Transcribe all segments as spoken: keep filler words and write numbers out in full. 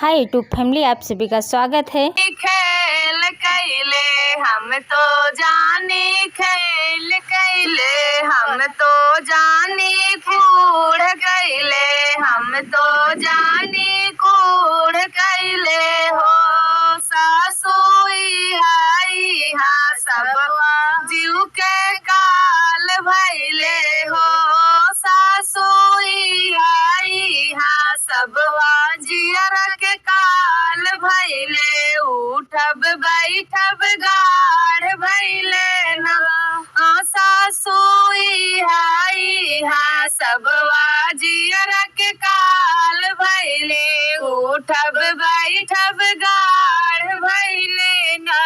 हाय YouTube फैमिली, आप सभी का स्वागत है। खेल कैले हम तो जानी, खेल कैले हम तो जानी, कूड़ कैले हम तो जानी, कूड़ कैले हो। सासु इहा इहा सब जीव के काल भैले हो। सासु इहा इहा सब जियर के काल भैले, उठब बैठब गाढ़ भैले ना। आ, सासु इहा इहा सब जियर के काल भैले, उठब बैठब गाढ़ भैले ना।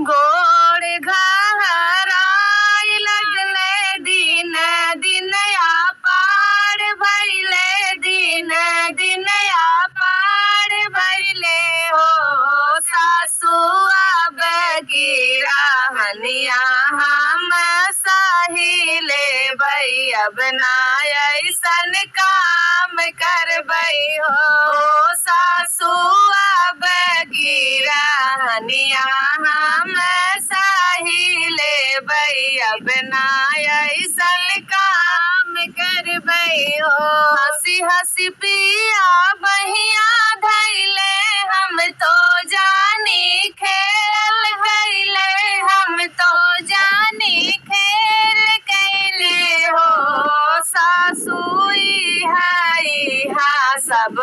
गोड़ घहराई लगले, दिन दिन अपार भैले, दिन दिन अपार भैले हो। सासु अब की रहनिया हम सही लेबै, अब ना ऐसन काम करबै हो। सासु अब की रहनिया हम सही लेबै, अब ना ऐसन काम करबै हो। हँसी हँसी पिया बहिया धैले, हम तो जानी खेल कैले, हम तो जानी खेल कैले हो। सासु इहा इहा सब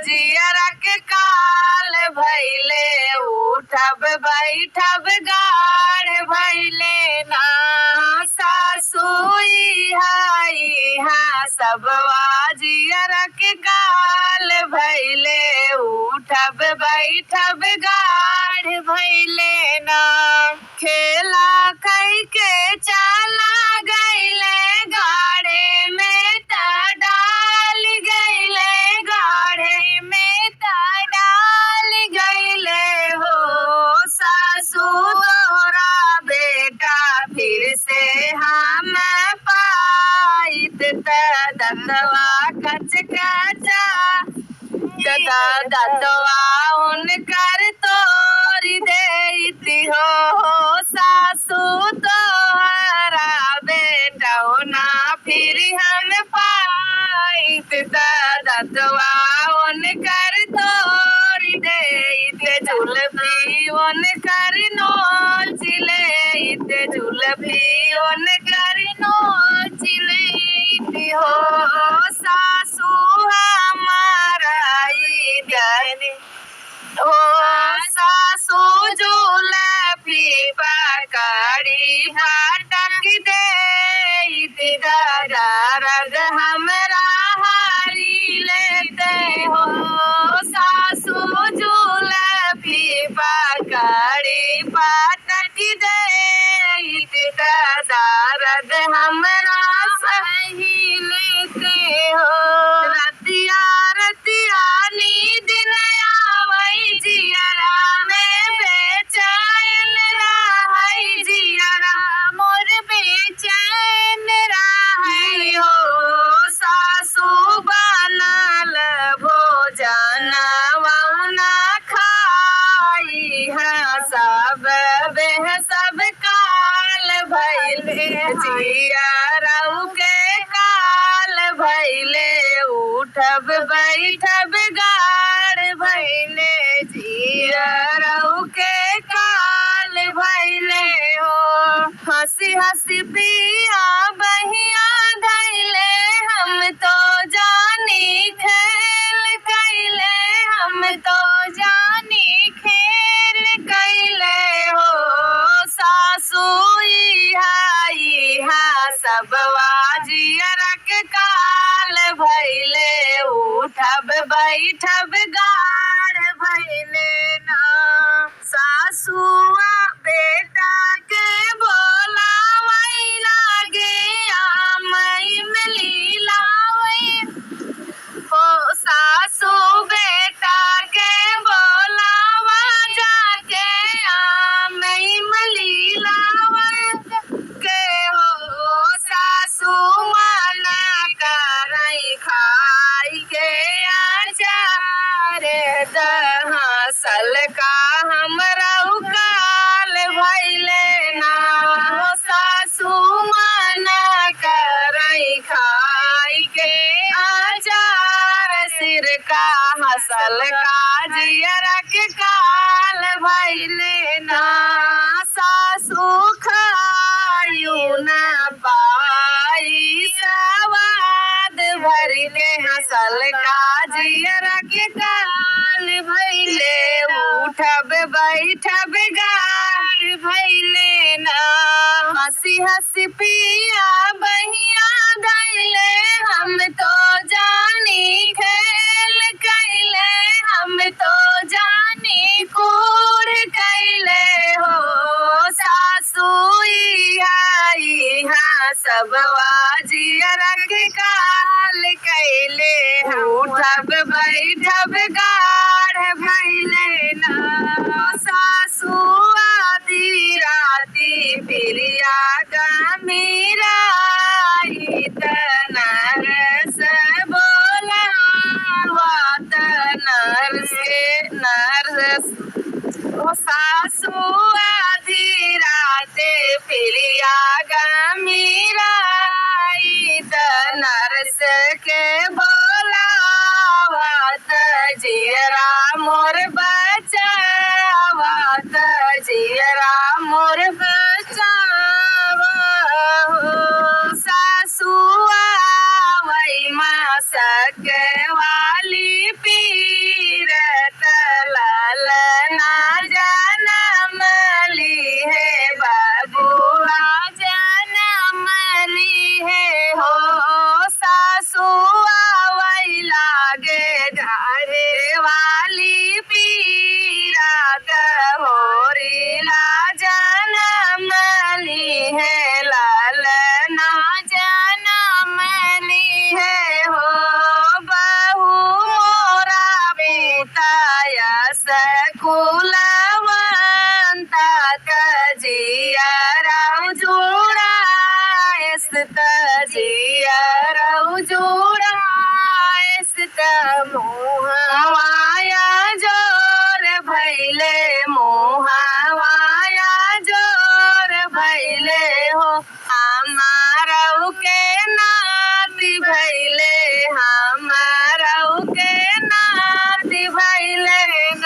जियर के काल भैले, उठब बैठब गाढ़ भैले ना। सासु इहा इहा सब जियर के काल भैले, उठब बैठब गाढ़ भैले ना। खेला कई के चला गईले, गाढ़े में त डाल गईले, गाढ़े में त डाल गईले हो। सासु तोहरा बेटा फिर से हम पाइत, त दतवा कच कचा दतवा उनकर तोरि देइत हो। सासु तोहरा बेटौना फिर हम पाइत, त दतवा उनकर तोरि देइत, जुल्फी उनकर नोच लेइत, जुल्फी उनकर नोच लेइत हो। सासु हमारा ई जाने हो। सासु जुल्फी पकड़ी पटक देइत, दरद हमरा हरी लेइत हो। सासु जुल्फी पकड़ी पटक देइत, दरद हमरा सही लेइत हो। रतिया रतिया नींद न आवै, जियरा में बेचैन रहै, जियरा मोर बेचैन रहै हो। सासु बनल भोजनवा ना खाई, हाँ, सब बेह सब काल भैले, जियरऊ के काल भैले, उठब बैठब गाढ़ भैले, जियरऊ के काल भैले हो। हँसी हँसी पिया बहिया धैले, हम तो जानी खेल कैले, हम तो जानी खेल कैले हो। सासु इहा इहा सब जियरा के काल भैले, उठब बैठब गाढ़ भैले ना। सासुआ बेटा के बोलावै लागे, आम इमली लावै। हो सासु बेटा के बोलावा जाके, आम इमली लावै के हो। सासु मना करै खाई के अचार, हँसल का जियरा के काल भइले ना, सासु खायु ना पाई सवाद भरि के। हँसल का जियरा के काल भइले, उठब बैठब गाल भइले ना। हँसी हँसी पिया बहिया धइले, हम तो जानी खेल कइले, हम तो जानी कूर कइले हो। सासु इहाँ इहाँ सबवा जियरा के काल कइले, उठब बैठब गाढ़ भइले ना। सासु आधी राती पिरिया गमीराई त नरस बोलावा त नरस के नरस। ओ सासु आधी राते पिरिया गमीराई त नरस के बोलावा त जियरा मोर बचावा त जियरा मोर बचावा हो। सासु आवै मासक वाली पीर त ललना जनम लिहे, बबुआ जनम लिहे हो। सासु आवै लागे झाड़े वाली